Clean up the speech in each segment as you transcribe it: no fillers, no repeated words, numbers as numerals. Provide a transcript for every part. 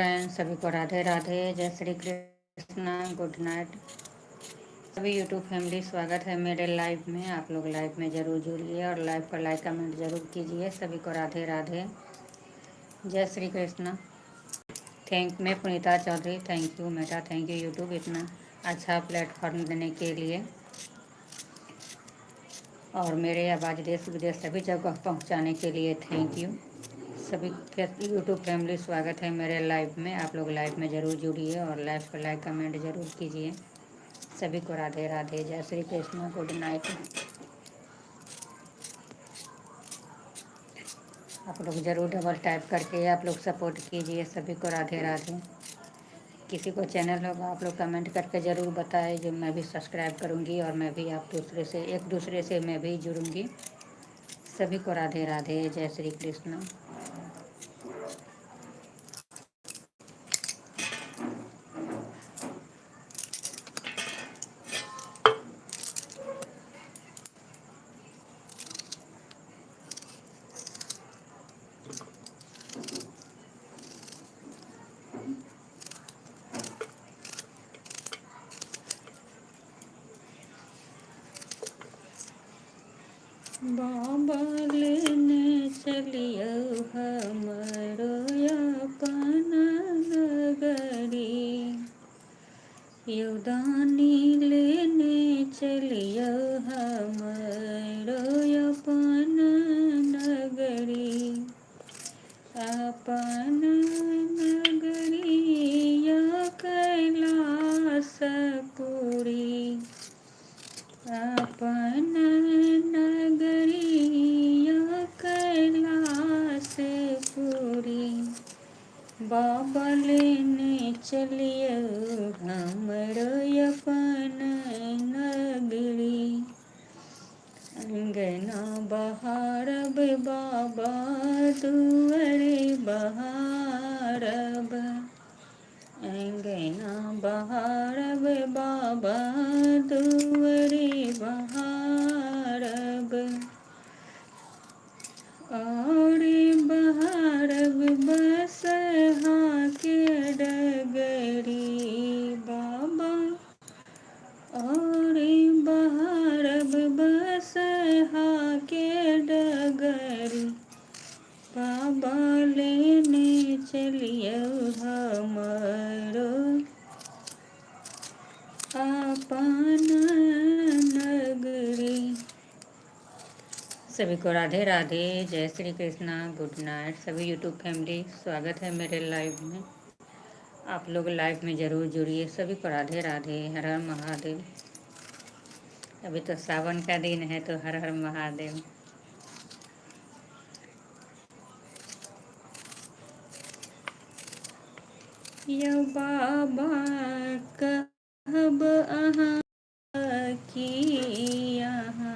Friend, सभी को राधे राधे, जय श्री कृष्णा, गुड नाइट। सभी यूट्यूब फैमिली, स्वागत है मेरे लाइव में। आप लोग लाइव में ज़रूर जुड़िए और लाइव पर लाइक कमेंट ज़रूर कीजिए। सभी को राधे राधे, जय श्री कृष्णा। Thank मैं पुनीता Chaudhary, thank you Meta, thank you YouTube इतना अच्छा प्लेटफॉर्म देने के लिए और मेरे आवाज़ देश विदेश सभी जगह पहुंचाने के लिए thank you. सभी यूट्यूब फैमिली, स्वागत है मेरे लाइव में। आप लोग लाइव में ज़रूर जुड़िए और लाइव पर लाइक कमेंट ज़रूर कीजिए। सभी को राधे राधे, जय श्री कृष्णा, गुड नाइट। आप लोग ज़रूर डबल टाइप करके आप लोग सपोर्ट कीजिए। सभी को राधे राधे। किसी को चैनल होगा आप लोग कमेंट करके ज़रूर बताएं, जो मैं भी सब्सक्राइब करूंगी और मैं भी आप दूसरे से एक दूसरे से मैं भी जुड़ूंगी। सभी को राधे राधे, जय श्री कृष्ण। बाबा लेने चलियो हमरो अपन नगरी, योदानी लेने चलियो हमरो अपन नगरी, अपन नगरी या कैलाशपुरी, अपन नगरी या कैलाशपुरी। बाबा लेने चलियो हमरो अपन नगरी, अंगना बहारब बाबा दुआरे बहारब, अंगना बहारब बाबा दुआरे बहारब, और बहारब बसहा के डगरी बाबा, और बहारब बसहा के डगरी। बाबा लेने चलियो हमरो अपन नगरी। सभी को राधे राधे, जय श्री कृष्णा, गुड नाइट। सभी यूट्यूब फैमिली, स्वागत है मेरे लाइव में। आप लोग लाइव में ज़रूर जुड़िए। सभी को राधे राधे, हर हर महादेव। अभी तो सावन का दिन है तो हर हर महादेव। यो बाबा कहब अहाँ की यहाँ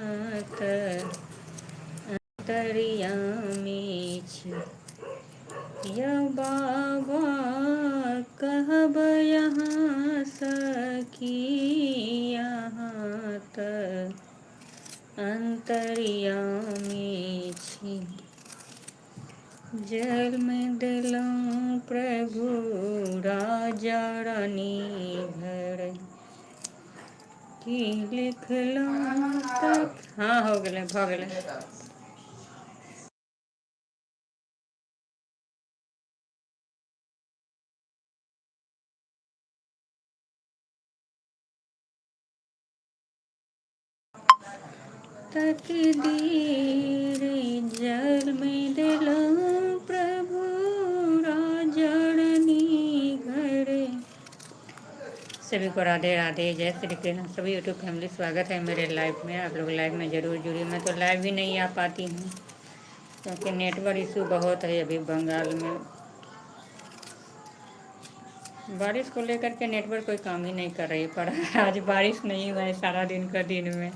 अंतर्यामी छी, यो बाबा कहब यहाँ सखी यहाँ अंतर्यामी छी। जल में दिलौं प्रभु राजा रानी घर की लिखलौं तक। हाँ, हो गए, भ गेलै। तकदीर जल में दिलौं प्रभु राजा रानी घर। सभी को राधे राधे, जय श्री कृष्ण। सभी यूट्यूब फैमिली, स्वागत है मेरे लाइव में। आप लोग लाइव में ज़रूर जुड़िए। मैं तो लाइव ही नहीं आ पाती हूँ क्योंकि नेटवर्क इशू बहुत है अभी बंगाल में। बारिश को लेकर के नेटवर्क कोई काम ही नहीं कर रही, पर आज बारिश नहीं हुआ है सारा दिन का दिन में,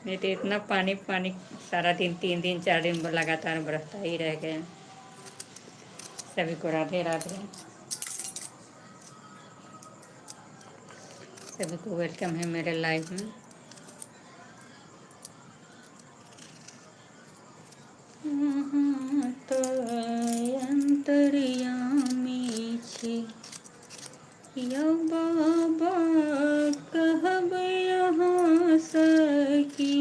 नहीं तो इतना पानी पानी सारा दिन, 3 दिन 4 दिन लगातार बरसता ही रह गया। सभी को राधे राधे, सभी को welcome है मेरे लाइव में। तो अंतर्यामी छी। यौ बाबा कहबै अहाँसँ की,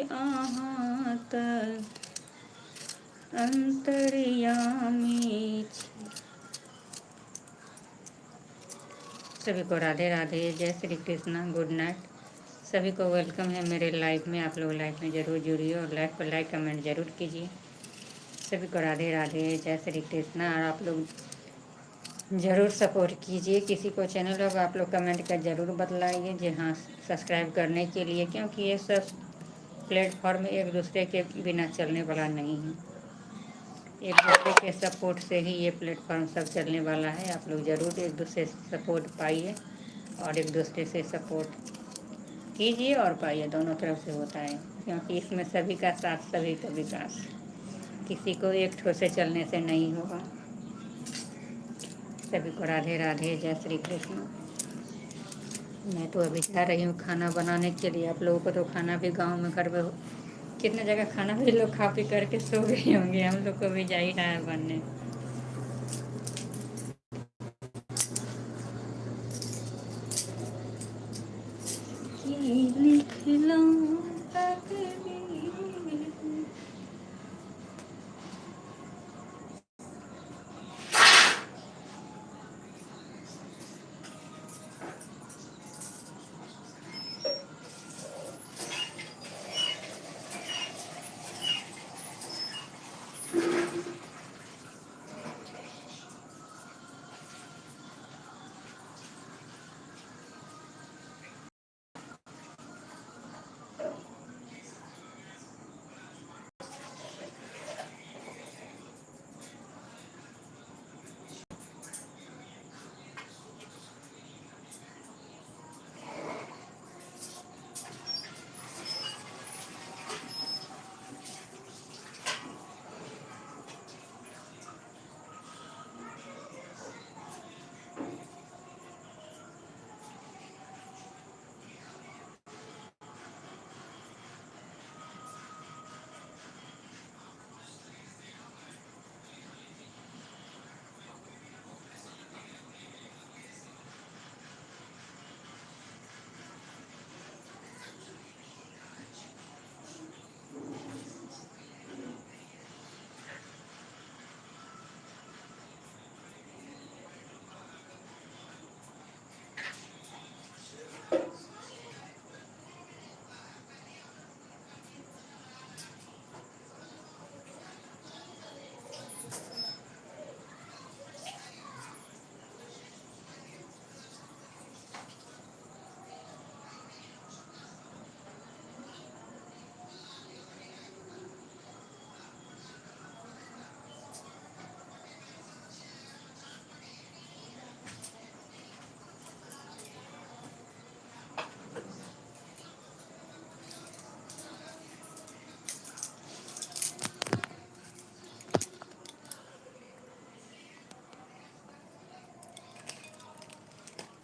अहाँ तऽ अंतर्यामी छी। सभी को राधे राधे, जय श्री कृष्णा, गुड नाइट। सभी को welcome है मेरे लाइव में। आप लोग लाइव में ज़रूर जुड़िए और लाइव को लाइक कमेंट ज़रूर कीजिए। सभी को राधे राधे, जय श्री कृष्णा। और आप लोग ज़रूर सपोर्ट कीजिए। किसी को चैनल होगा आप लोग कमेंट कर ज़रूर बतलाइए जी हाँ, सब्सक्राइब करने के लिए, क्योंकि ये सब प्लेटफॉर्म एक दूसरे के बिना चलने वाला नहीं है। एक दूसरे के सपोर्ट से ही ये प्लेटफॉर्म सब चलने वाला है। आप लोग ज़रूर एक दूसरे से सपोर्ट पाइए और एक दूसरे से सपोर्ट कीजिए और पाइए, दोनों तरफ से होता है, क्योंकि इसमें सभी का साथ सभी का विकास, किसी को एक ठो से चलने से नहीं होगा। सभी को राधे राधे, जय श्री कृष्ण। मैं तो अभी जा रही हूँ खाना बनाने के लिए। आप लोगों को तो खाना भी गांव में घर में कितने जगह खाना भी लोग खा पी करके सो गए होंगे, हम लोग को भी जा ही रहा है बनने।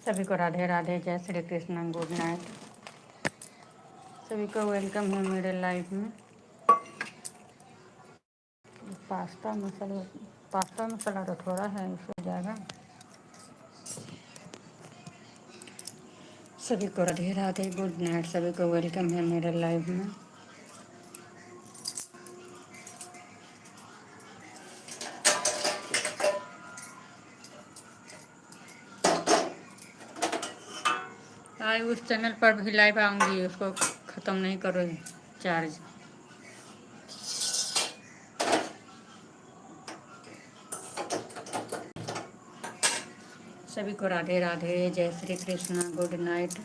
सभी को राधे राधे, जय श्री कृष्ण, गुड नाइट। सभी को welcome है मेरे लाइफ में। पास्ता मसाला तो थोड़ा है, इसको जाएगा। सभी को राधे राधे, गुड नाइट। सभी को welcome है मेरे लाइफ में। आज उस चैनल पर भी लाइव आऊँगी, उसको ख़त्म नहीं करो चार्ज। सभी को राधे राधे, जय श्री कृष्णा, गुड नाइट।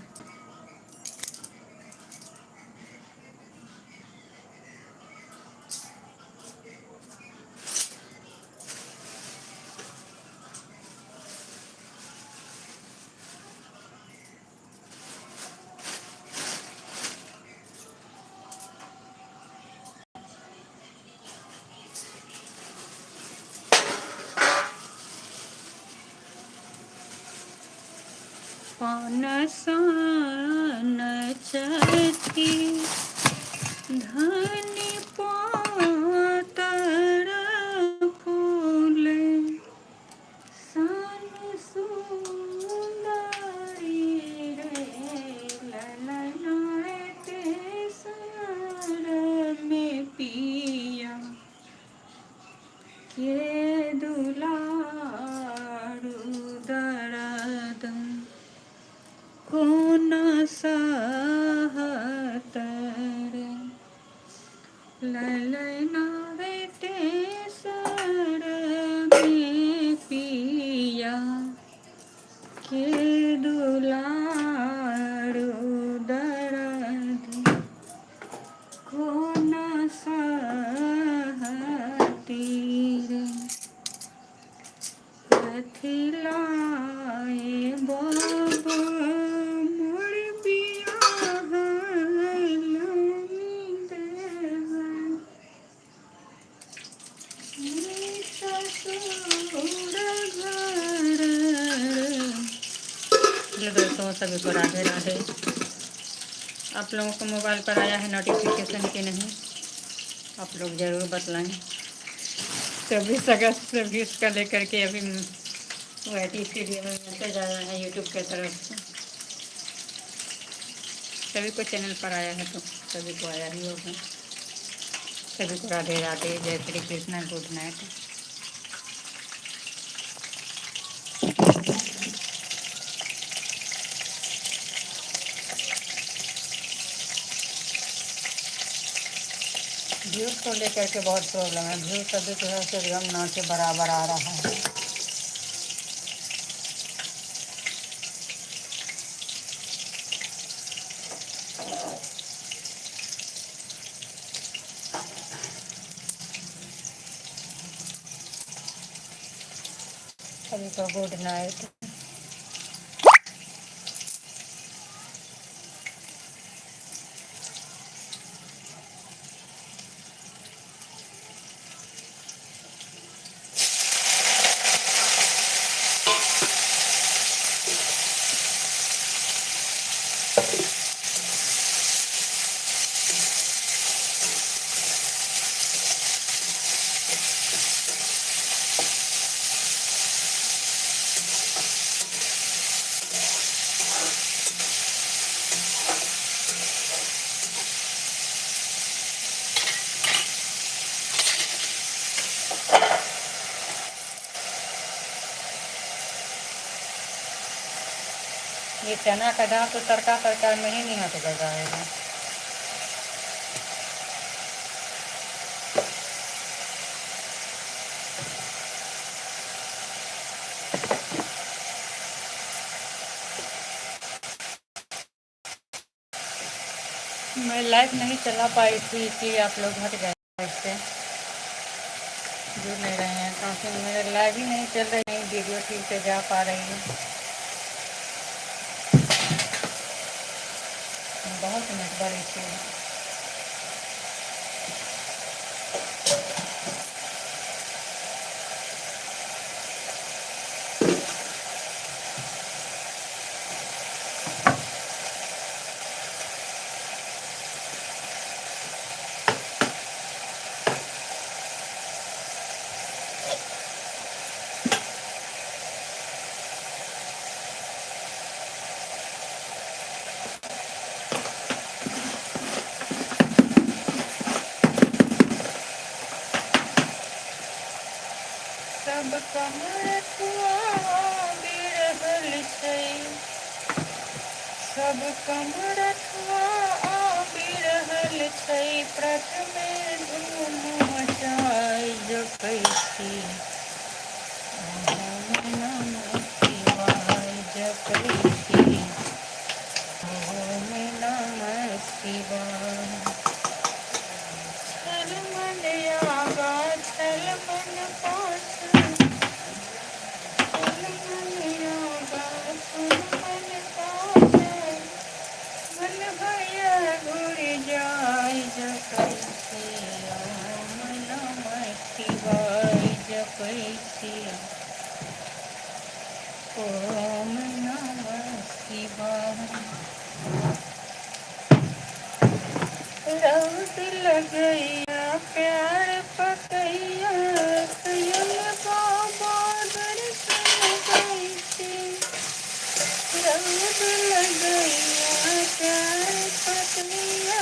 सन छथि धनि पातर फूल सन सूरति। के दुलारू दरद कोना सहती रे। कथी लाए बाबा मोर बियाह लानी देबै ससुर घर। हेलो दोस्तों, सभी को राधे राधे। आप लोगों को मोबाइल पर आया है नोटिफिकेशन कि नहीं, आप लोग ज़रूर बतलाएं। 24 अगस्त से 20 का लेकर के अभी वाई स्टूडियो में मैसेज आया है यूट्यूब के तरफ से। सभी को चैनल पर आया है तो सभी को आया ही होगा। सभी को राधे राधे, जय Shri Krishna, good night. Views को लेकर के बहुत प्रॉब्लम है। व्यूज अभी जो है एकदम ना के बराबर आ रहा है। सभी को गुड नाइट। ये चना का दाल तो तड़का तड़का में ही नहीं हट जाएगा। मैं लाइव नहीं चला पाई थी, इसलिए आप लोग हट गए, इससे जुड़ नहीं रहे हैं, क्योंकि मेरे लाइव ही नहीं चल रही, नहीं वीडियो ठीक से जा पा रही है। बहुत नेटवर्क इशू है। सब कमरथुआ आबि रहल छै, सब कमरथुआ आबि रहल छै, प्रथमे धूम मचाय जपै छी ओम नमः शिवाय, जपै छी ओम नमः शिवाय। छल मन आगा छल मन पाछा, छल मन आगा छल मन पाछा, मन भया घुर जाय, जपै छी ओम नमः शिवाय, जपै छी ओम नमः शिवाय। रौद लगैया प्यार पकैया, कयल बाबा दर्शन दै छी। रौद लगैया प्यार पकैया,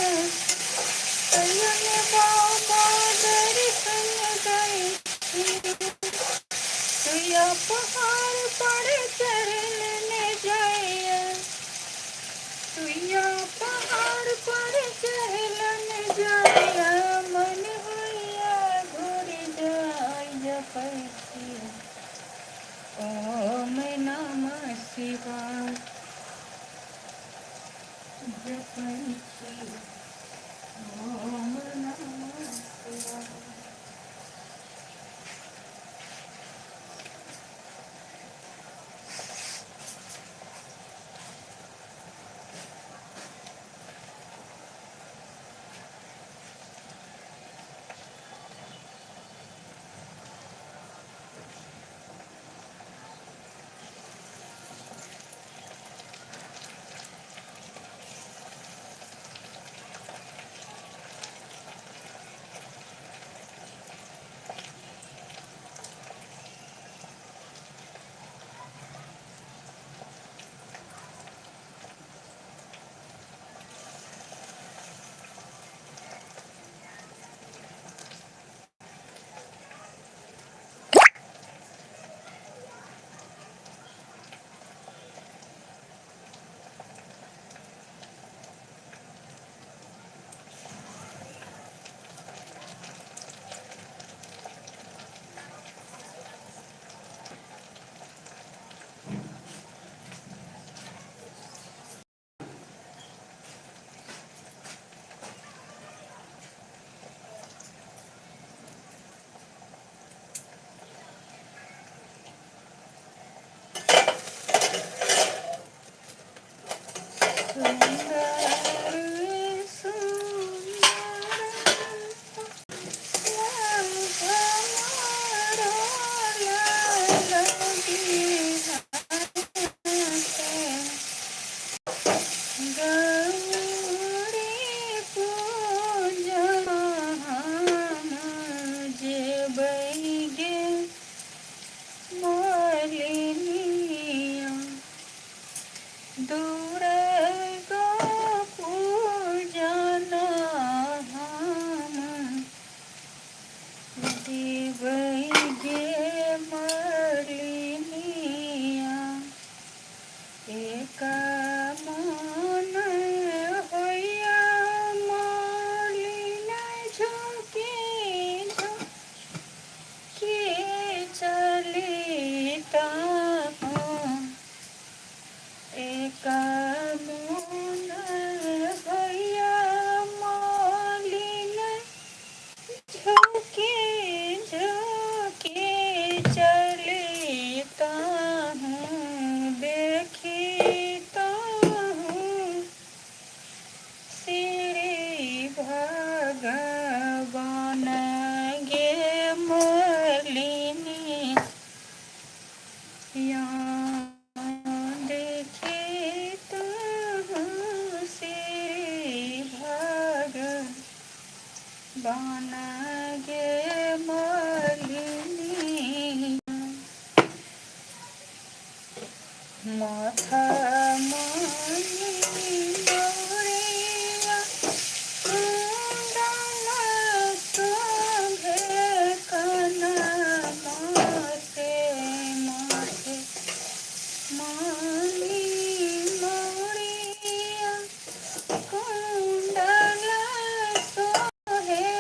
कयल बाबा दर्शन दै छी। सुइया पहाड़ पर चढ़ल ने जाइया, सुइया पहाड़ पर चढ़ल ने जाइया, मन होइया घुर जाय, जपै छी ओम नमः शिवाय। जपै छी ओम नमः शिवाय। सुन्दर सुन्दर हमारो लाल गौरी पूजा हम जेबै गे मालिनिया, दुर्गा पूजन हम जेबै गे मालिनिया। एक मन होइया मालिन झुके झुके चलिता हूँ, एक मन होइया मालिन झुके झुके चलिता हूँ, देखता हूँ श्री भगवान गे मालिनी या, देखता हूँ श्री भगवान गे मालिनी। माथा मणि गौरिया कुंडल शोभे कन माथे, माथे मणि मौरिया कुंडल सोहे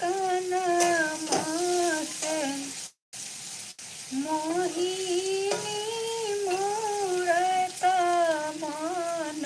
कन माथे, मोहिनी मूरत मन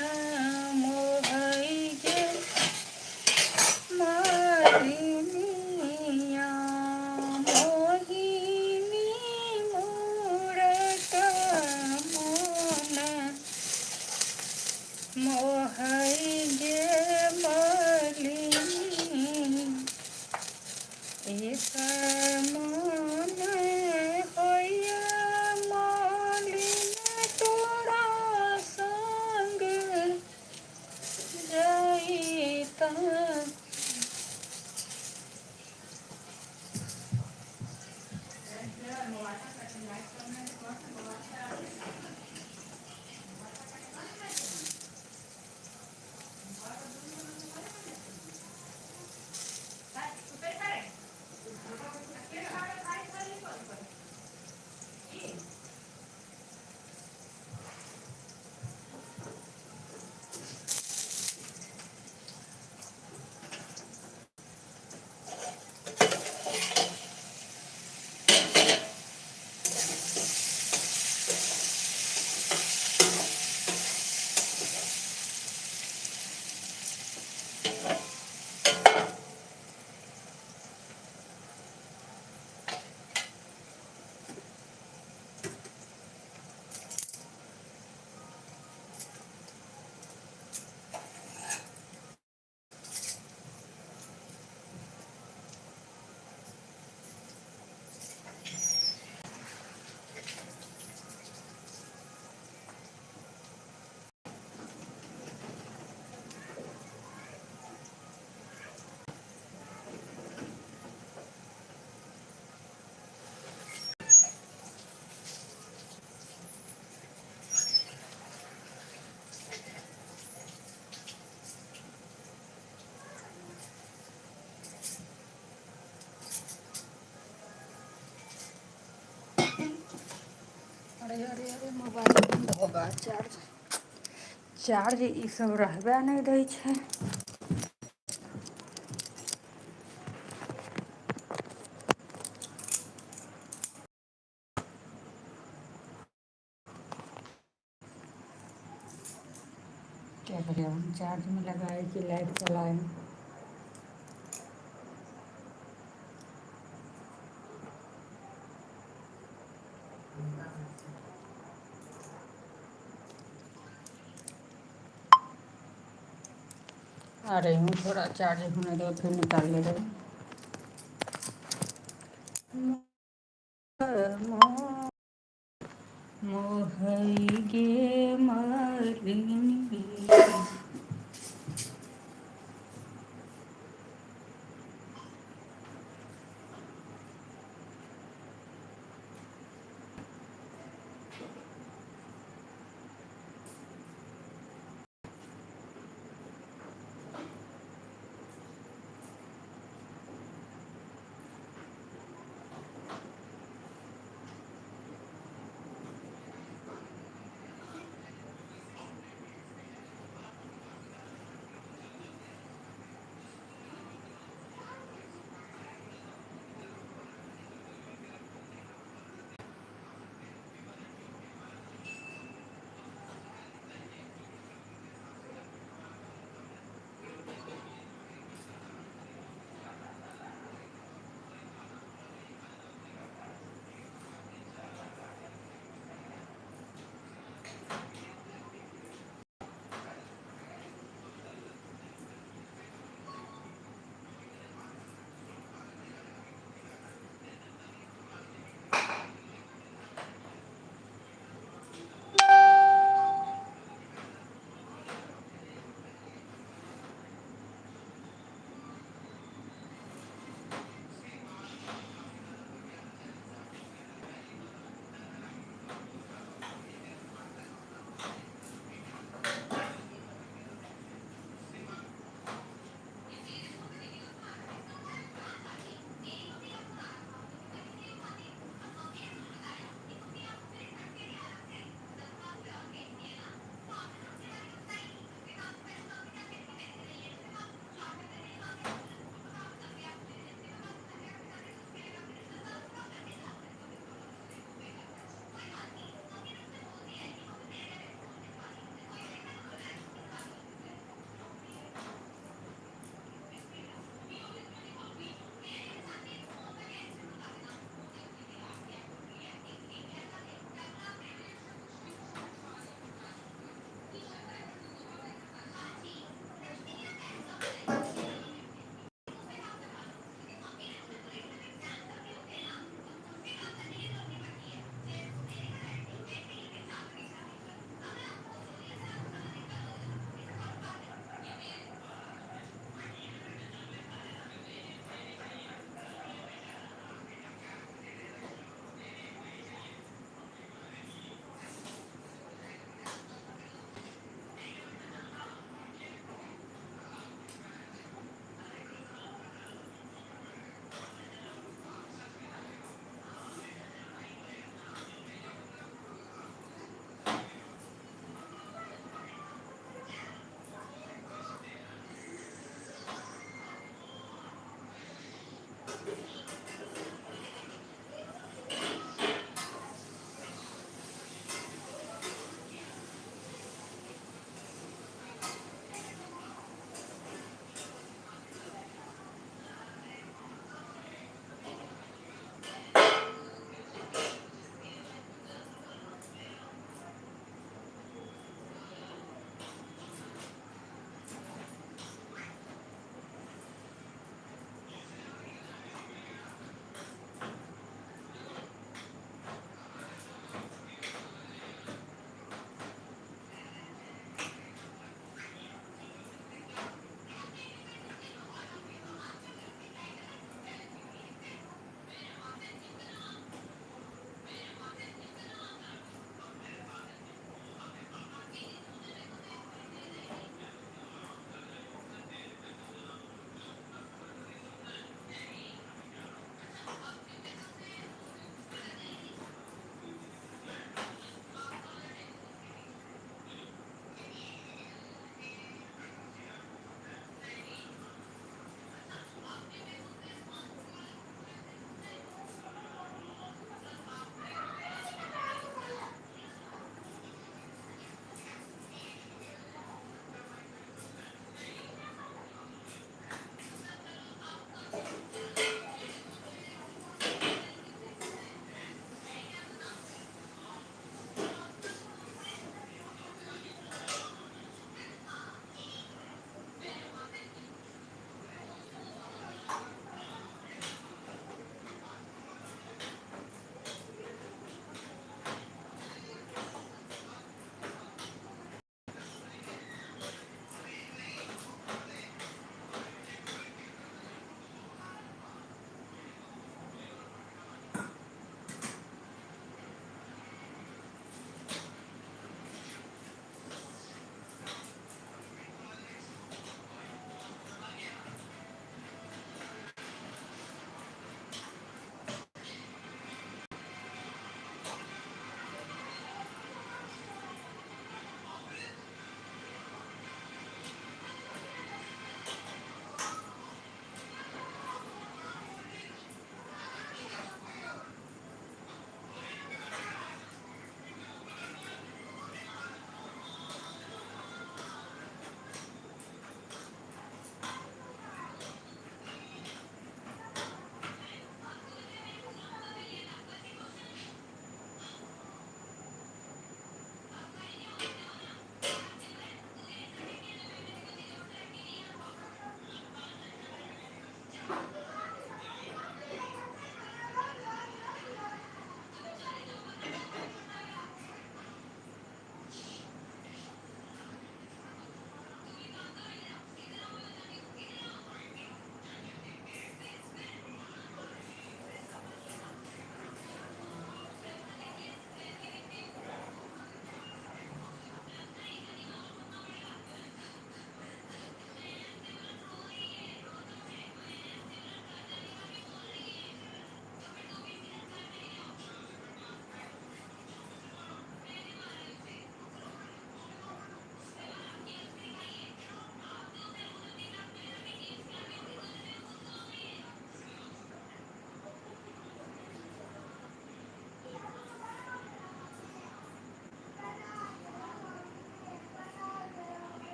अरे अरे, मोबाइल बंद होगा। चार्ज चार्ज ई सब रहबे नहि दै छै। क्या करें हम, चार्ज में लगाए कि लाइट चलाएं? आ रही हूँ, थोड़ा चार्ज होने दो, फिर निकाल ले दो। मोहई गे मालिनी।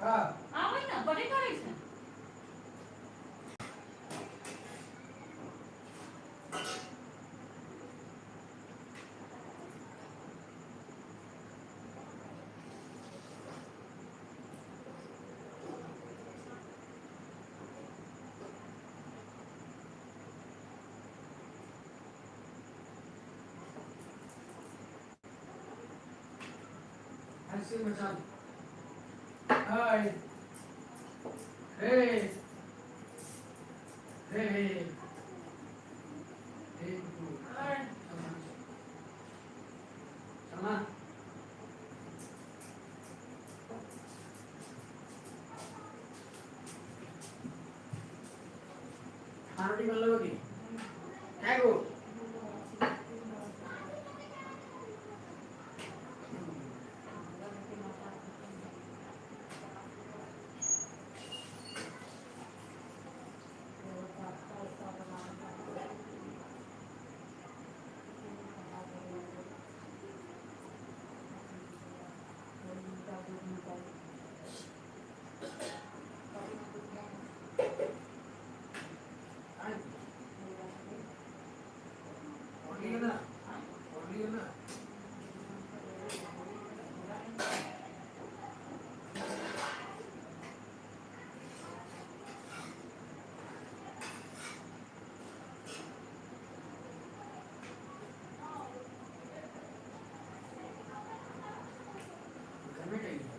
आबै ने बड़ी करै छै। हंसी मचान। हाय। हे हे हे हे। चलना। खाना रोटी बन लो की क्या गो। ना ना। घर में कहीं है।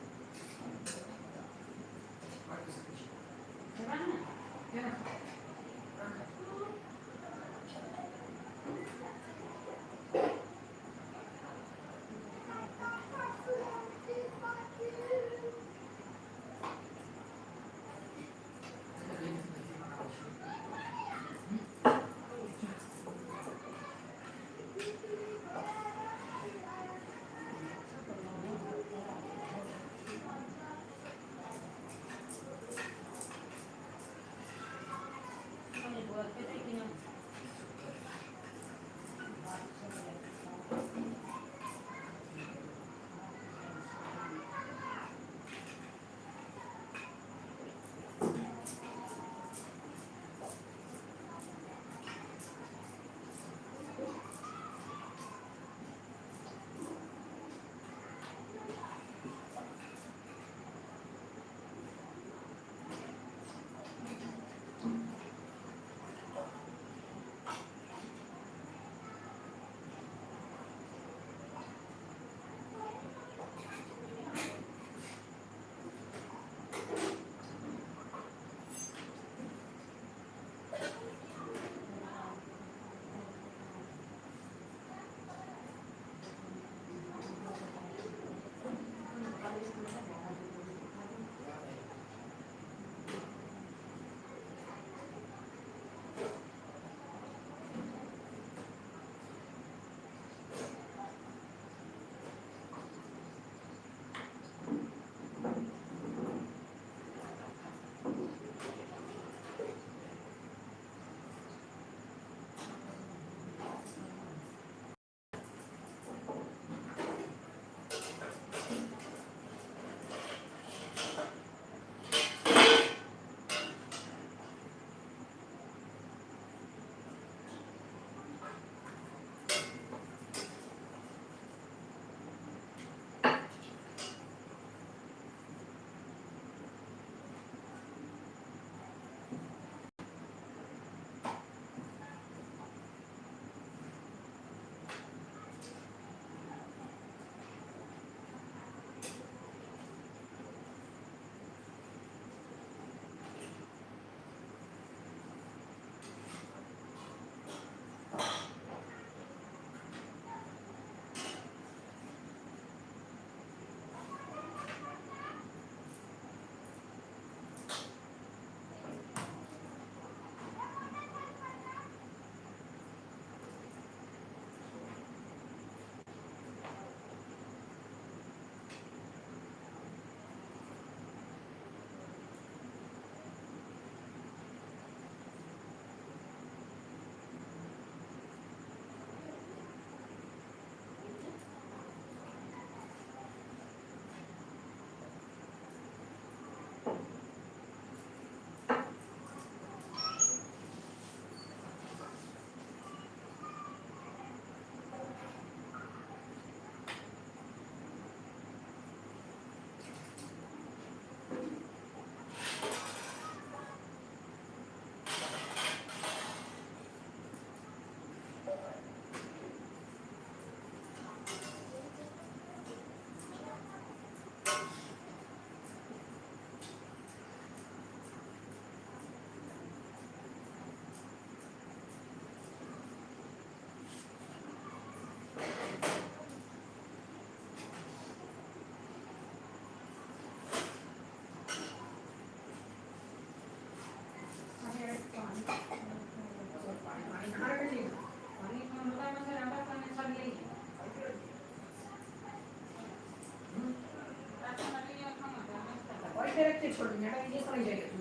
छोड़ नीचे से नहीं जाएगा तू।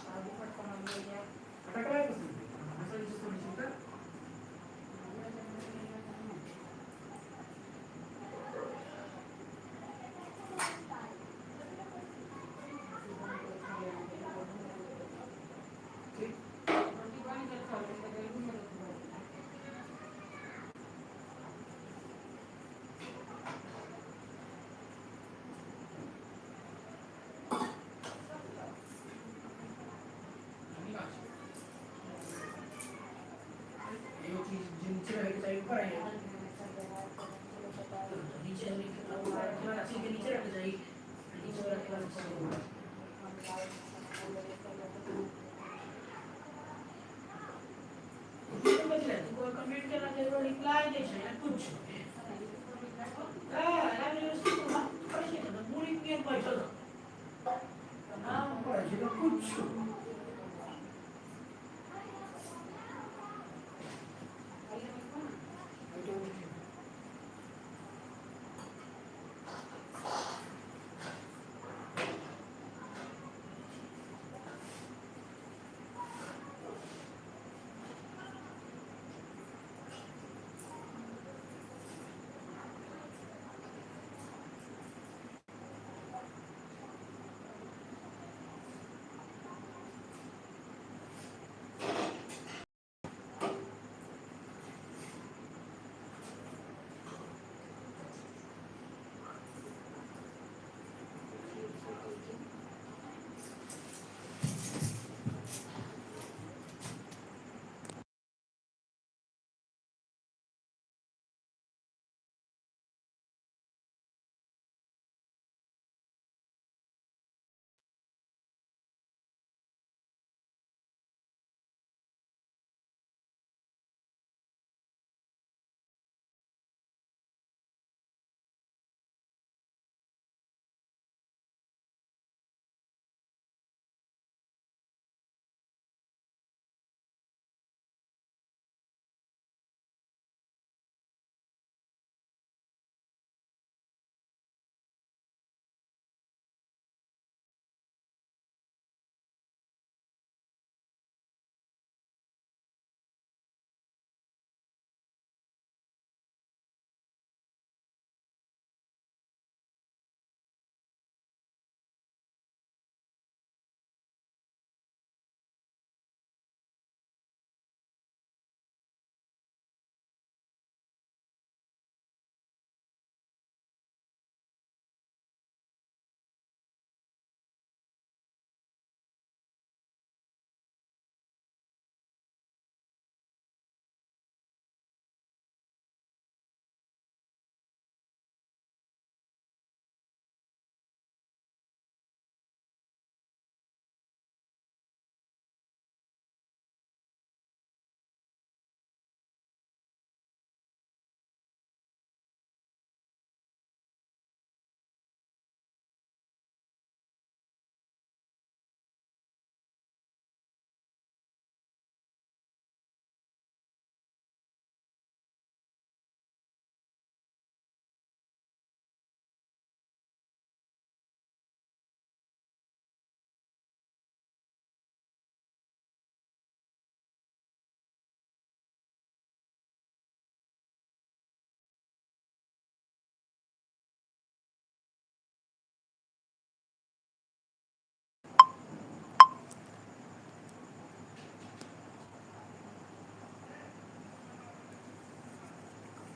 आटा कब पसंद है मसाला नीचे से ठीक। ये चीज जिनसे रह के चाहिए ऊपर आई है, नीचे रखने के नीचे रखना चाहिए, नीचे रखने वाला। कमेंट केला तर रिप्लाय द्यायचा यार कुछ। नाम पढ़ै कुछ।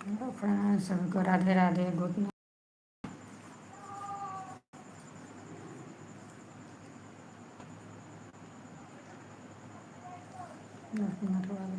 हेलो फ्रेंड्स, सबको Radhe Radhe, good night. 10 minute बाद।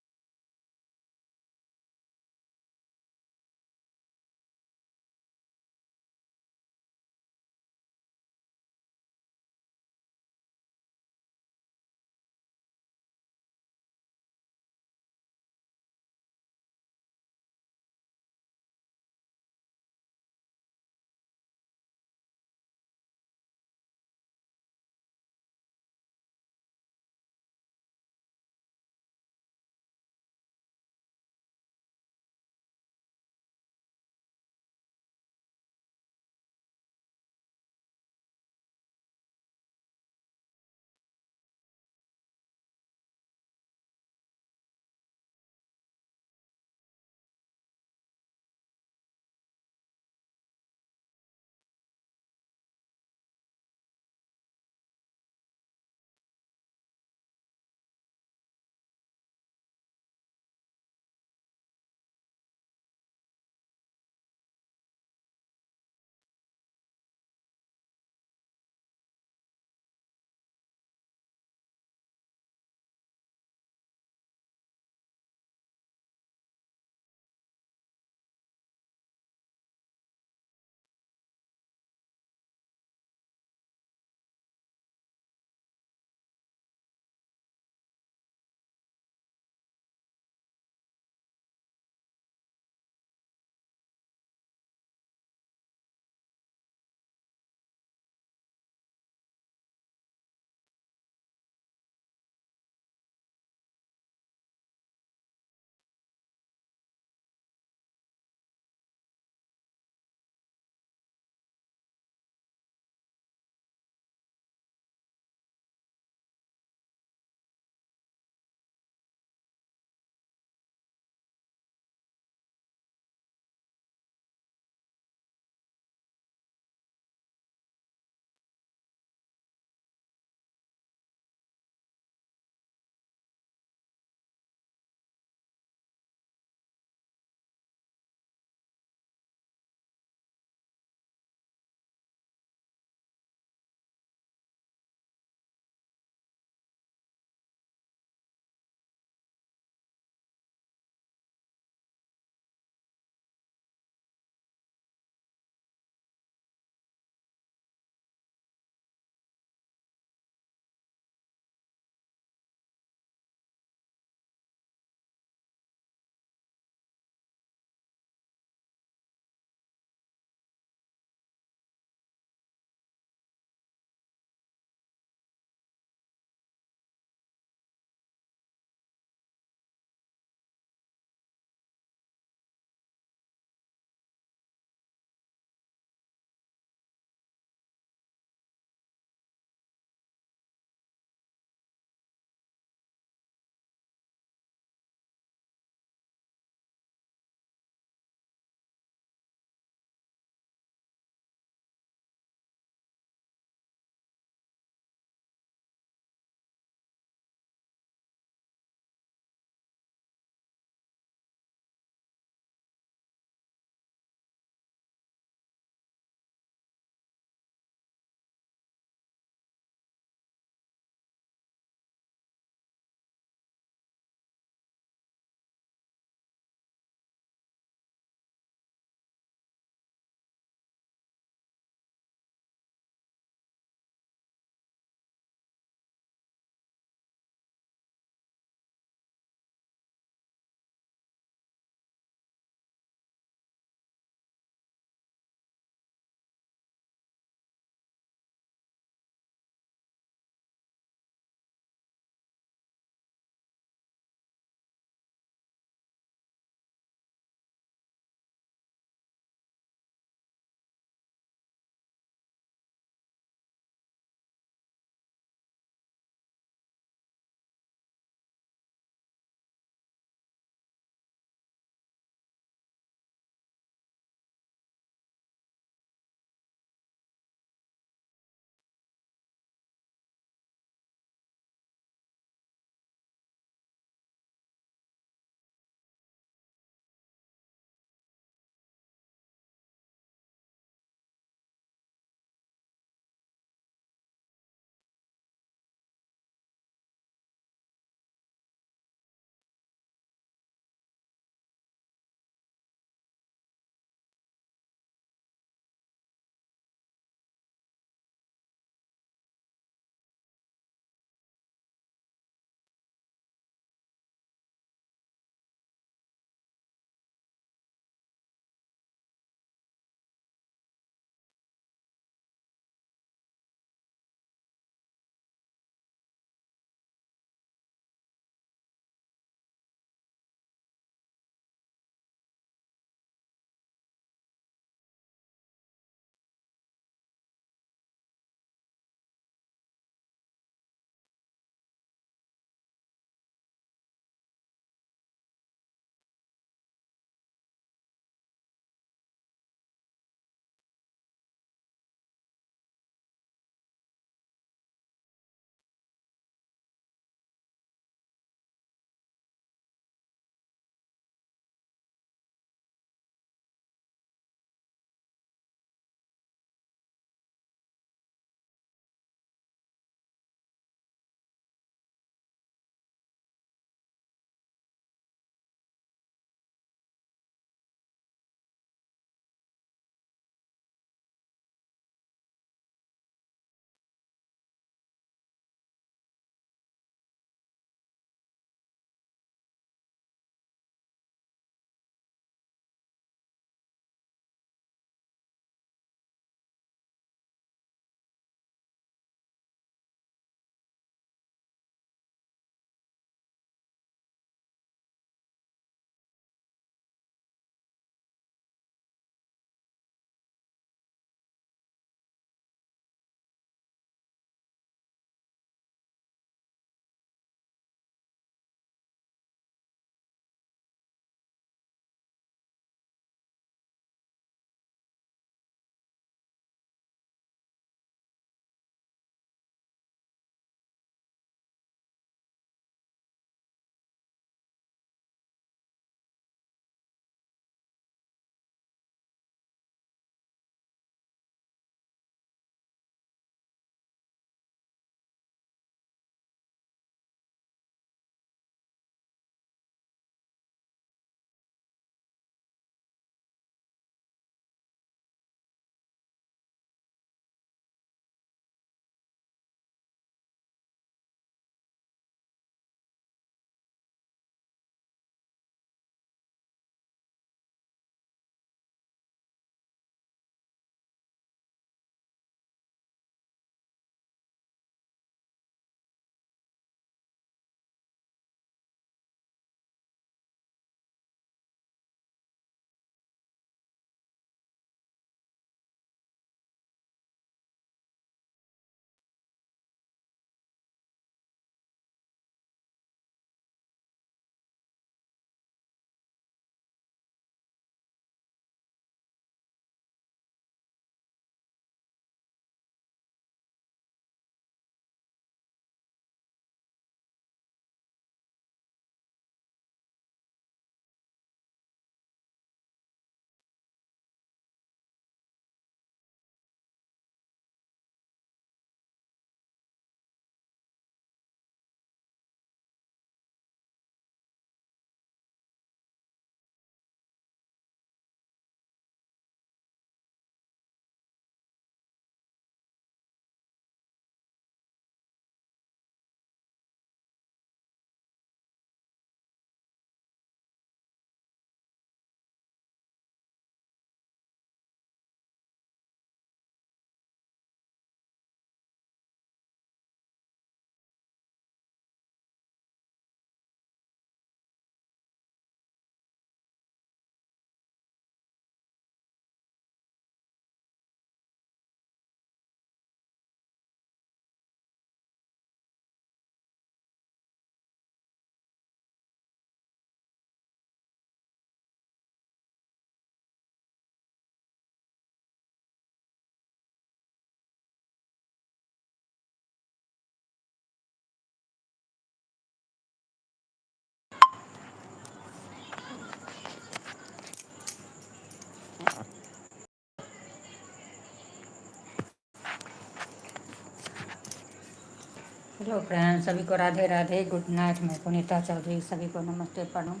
हेलो फ्रेंड, सभी को राधे राधे, गुड नाइट। मैं पुनीता चौधरी, सभी को नमस्ते, प्रणाम।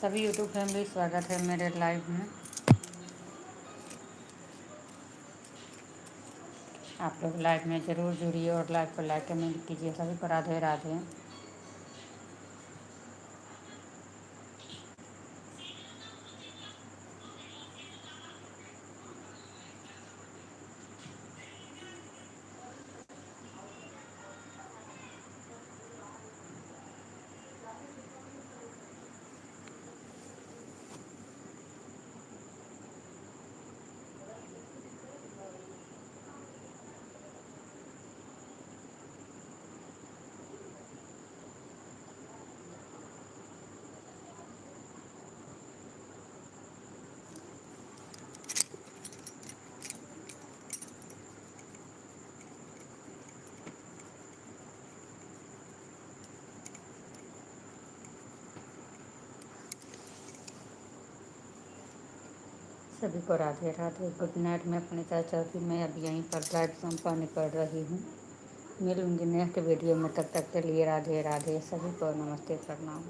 सभी यूट्यूब फैमिली, स्वागत है मेरे लाइव में। आप लोग लाइव में ज़रूर जुड़िए और लाइव को लाइक कमेंट कीजिए। सभी को राधे राधे। सभी को राधे राधे, गुड नाइट। मैं पुनीता चौधरी, मैं अब यहीं पर लाइव संपन्न कर रही हूँ। मिलूंगी नेक्स्ट वीडियो में, तब तक के लिए राधे राधे। सभी को नमस्ते, प्रणाम।